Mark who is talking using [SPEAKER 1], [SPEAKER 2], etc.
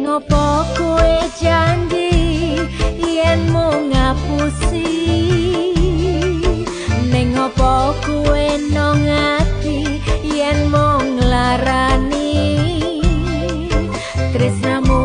[SPEAKER 1] Ning opo kowe janji yen mung ngapusi? Ning opo kowe nong ati yen mung nglarani? Tresnamu